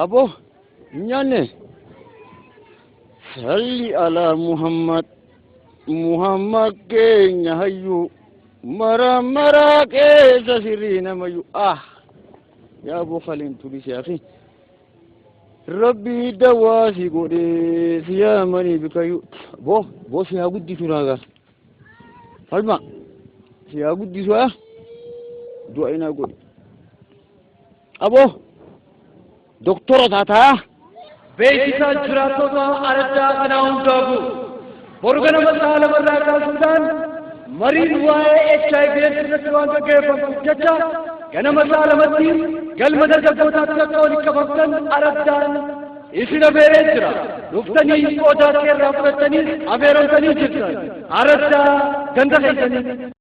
Aboo hin nyaanne? Salli alaa Muhammad Muhammad keenya hayyuu mara maraa keessa sirrii namayyuu ah yaa aboo kaleen tulise akhi rabbii dawaa si godhee si yaamanii bikayyuu boo boo si haa guddisu naagaa falma si haa guddisu haa du'a inaa godhi aboo doktora taataa. Beeksisa jiraattota araddaa kanaa hundaafuu boru ganama sa'a lamarraa kaasuudhaan mariin waa'ee HIV irratti waan gaggeeffamuuf jecha ganama sa'a lamatti galma dargaggootaatti akka walitti qabamtan araddaan isin afeeree jira. Dhuftanii qooda irraa fudhattanii afeeramtanii jirtan. Araddaa ganda keessanii.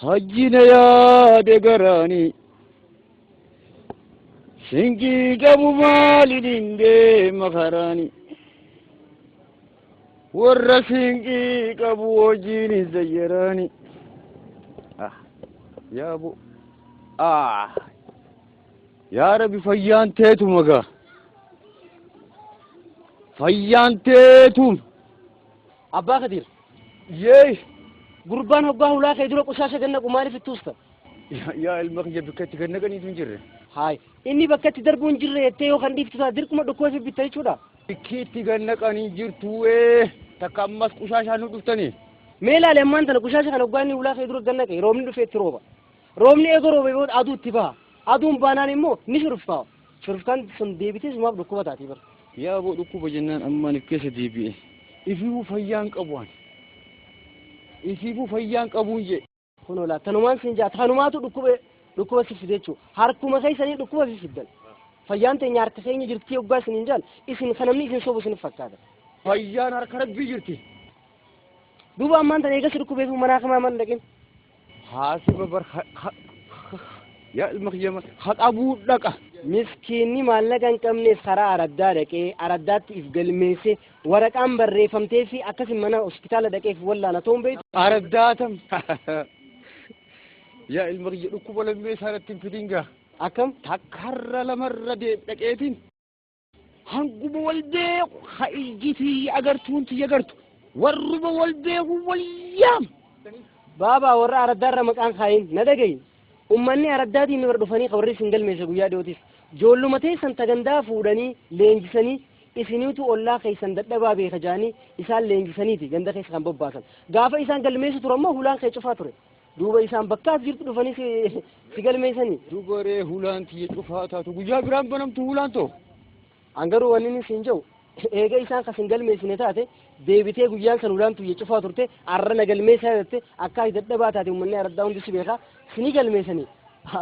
Hajjina yaade garaani sinqii qabu maaliin deema karaani warra sinqii qabu wajjin zayyaraani. Yaa bu ah yaa rabbi fayyaan teetu magaa fayyaan teetu. Abbaa Kadir. Yee. Gurbaan hoggaa hulaa kee dura qushaasha gannaqu maaliif itti usta? Yaa ilma kiyya bakka itti gannaqaniitu hin jirre. Haay inni bakka itti darbuu hin jirre jettee yoo kan dhiiftu taate dirquma dhukkoo fi bitta jechuudha. Bakki itti gannaqanii jirtu takka ammas qushaashaan nu dhuftanii. Mee ilaali ammaan tana qushaasha kana hoggaa inni hulaa kee dura gannaqe roobni dhufee itti rooba. Roobni eega roobe booda aduu itti baha. Aduun baanaan immoo ni shuruftaa. Shuruftaan sun deebitee sumaaf dhukkuba taati bara. Yaa boo dhukkuba jennaan ammaan if keessa deebi'e. Ifiifuu fayyaan qabu ani. Ifiifuu fayyaan qabuun jee. Kunoo laa tanumaan siin jaa tanumaatu dhukkuba si fide jechuudha. Harkuma keessanii dhukkuba si fiddan. Fayyaan teenya harka keenya jirti hoggaa isiniin jaal isin kan namni isin sobu isin fakkaata. Fayyaan harka rabbii jirti. Duuba ammaan tana eegas dhukkubeef manaa kamaa man dhaqin. Haasiba bar yaa ilma kiyya haqabuu dhaqa. Miskiinni maallaqa hin qabneef karaa araddaa dhaqee araddaatti if galmeesse waraqaan barreeffamtee fi akkasin mana hospitaala dhaqeef wallaana ta'uun beektu. Araddaatam. Yaa ilma kiyya dhukkuba lammee isaa irratti hin fidin gaa. Akkam? Takkarra lamarra dhaqeetiin hanguma wal beeku ha ijji tiyya agartuun tiyya agartu warruma wal beeku wal yaam. Baabaa warra araddaarra maqaan kaayin na dhagayi. Ummanni araddaatiin nu bira dhufanii warri isin galmeesse guyyaa dhiyootis. Ijoolluma teessan tagandaa fuudhanii leenjisanii isiniitu ollaa keessan dadhabaa beeka jaanii isaan leenjisaniiti ganda keessa kan bobbaasan. Gaafa isaan galmeessu ture ammoo hulaan kee cufaa ture. Duuba isaan bakka as jirtu dhufanii si galmeessanii. Dubaree hulaan tiyya cufaa taatu guyyaa biraan banamtu hulaan too. An garuu wanni inni siin jedhu eega isaan kas hin galmeessine taate deebitee guyyaan san hulaan tiyya cufaa turte arra na galmeessaa jette akka ati dadhabaa taate uummanni araddaa hundi si beekaa sini galmeessanii.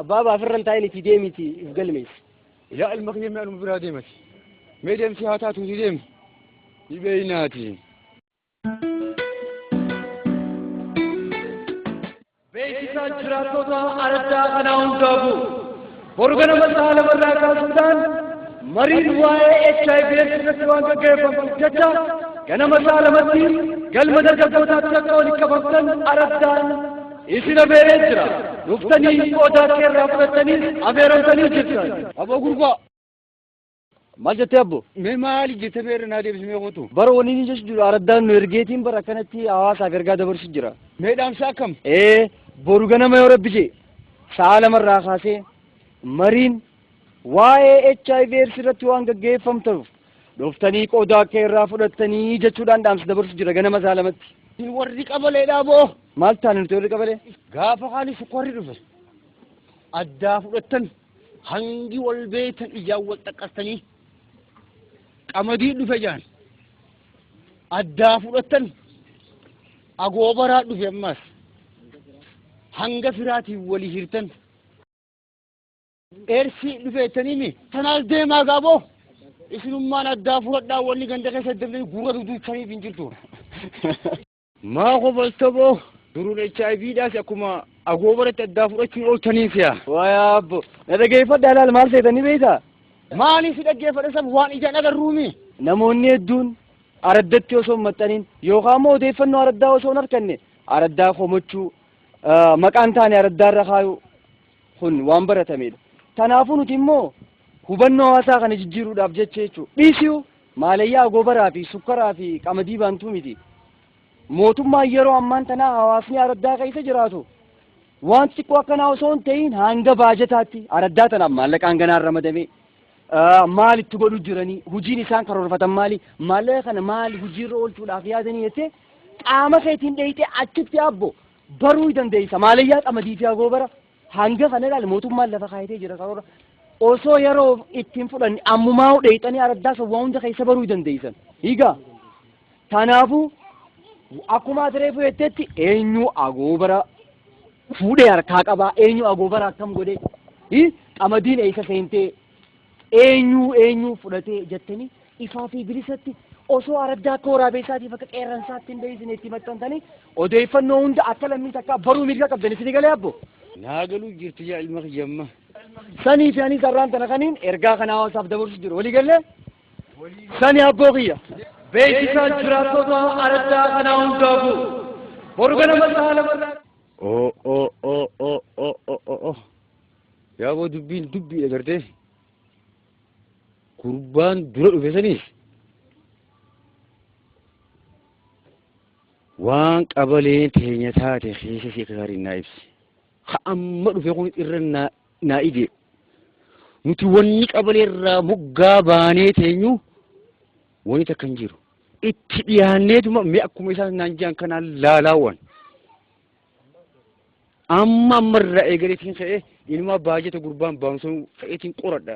Baabaa ofirra hin taa'in itti deemiti if galmeessi. Yaa ilma kiyya mi'a biraa deemati. Mee deemsi haa taatu si deemi. Dhibee Beeksisa jiraattota araddaa kanaa hundaafuu boru ganama sa'a lamarraa kaasuudhaan mariin waa'ee HIV irratti waan gaggeeffamuuf jecha ganama sa'a lamatti galma dargaggootaatti akka walitti qabamtan araddaan isin afeeree jira. Dhuftanii qooda irraa fudhattanii afeeramtanii jirtan. Aboo gurbaa. Maal jettee abbo? Mee maali jettee meerra naa deebisee kootu? Bara waliin inni jechuudha araddaan nu ergeetiin bara akkanatti hawaasaaf ergaa dabarsu jira. Mee dhaamsa akkam? Boru ganama yoo rabbi jee sa'a lamarraa kaasee mariin waa'ee HIV AIDS irratti waan gaggeeffamtuuf dhuftanii qooda akka irraa fudhattanii jechuudhaan dhaamsa dabarsu jira ganama sa'a lamatti. Warri qabaleedhaa boo. Maal taane nuti warri qabalee? Gaafa kaani sukkaarri dhufe. Addaa fudhattan hangi wal beektan ijaan wal xaqqastanii qamadii dhufe jaan. Addaa fudhattan agoobaraa dhufe ammas. Hanga firaatiin walii hirtan. Eersii dhufe jettaniimi tanaas deemaa gaaboo. Isinummaan addaa fudhadhaa wanni ganda keessa dablee gurra duduuchaniif hin jirtu. Maa kofolta boo duruun HIV dhaas akkuma agoobaratti addaa fudhachuun ooltaniif yaa. Wayaa abbo na dhageeffadhaa laal maal seetanii beektaa? Maaliif si dhaggeeffadha sab waan ijaan agarruumi? Namoonni hedduun araddatti osoo hin maxxanin yookaan immoo odeeffannoo araddaa osoo hin arganne araddaa komachuu maqaan taane araddaarra kaayuu kun waan baratamedha. Kanaafuu nuti immoo hubannoo hawaasaa kana jijjiiruudhaaf jecha jechuudha. Dhiisiyu maalayyaa agoobaraa fi sukkaraa fi qamadii baantuu miti. Mootummaan yeroo ammaan tanaa hawaasni araddaa keessa jiraatu waan xiqqoo akkanaa osoo hin ta'in hanga baajataatti araddaa tanaaf maallaqaan ganaan ramadamee maal itti godhu jiranii hojiin isaan karoorfatan maali maallaqa kana maali hojiirra oolchuudhaaf yaadanii jettee qaama keetiin dheeyitee achitti abbo baruu dandeessa maalayyaa qamadii fi agoobara hanga kana ilaali mootummaan lafa kaayatee jira karoora osoo yeroo ittiin fudhanne ammumaa dheeyxanii araddaa san waa hunda keessa baruu dandeessan hiigaa kanaafuu akkuma ati reefu jettetti eenyu agoobara fuudhee harkaa qabaa eenyu agoobara akkam godhee qamadiin eessa seentee eenyu eenyu fudhatee jettanii ifaa fi bilisatti osoo araddaa akka waraabeessaatiif akka qeerransaatti hin beeksine itti maxxantanii odeeffannoo hunda akka lammii takkaa baruu mirga qabdan isinii galee abbo. Naa galuu jirti yaa ilma kiyyamma. Sanii fi anis har'aan tana kaniin ergaa kana hawaasaaf dabarsu jiru walii galee sani abboo kiyya. Beeksisa jiraattota araddaa kanaa hundaafuu boru ganama sa'a lamarraa. Oo oo oo oo oo oo oo oo. Yaa boo dubbiin dubbiidha gartee. Gurbaan dura dhufe saniis waan qabaleen teenya taate keessa si akka gaariin naa ibsi. Ha amma dhufe kun irra naa ije. Nuti wanni qabalee irraa moggaa baanee teenyu wanni takka hin jiru. Itti dhiyaanneetuma mee akkuma isaan naan jiran kanaan laalaawwan. Amma ammarraa eegaleetiin ka'ee inumaa baajata gurbaan baanu sun ka'eetiin qoradha.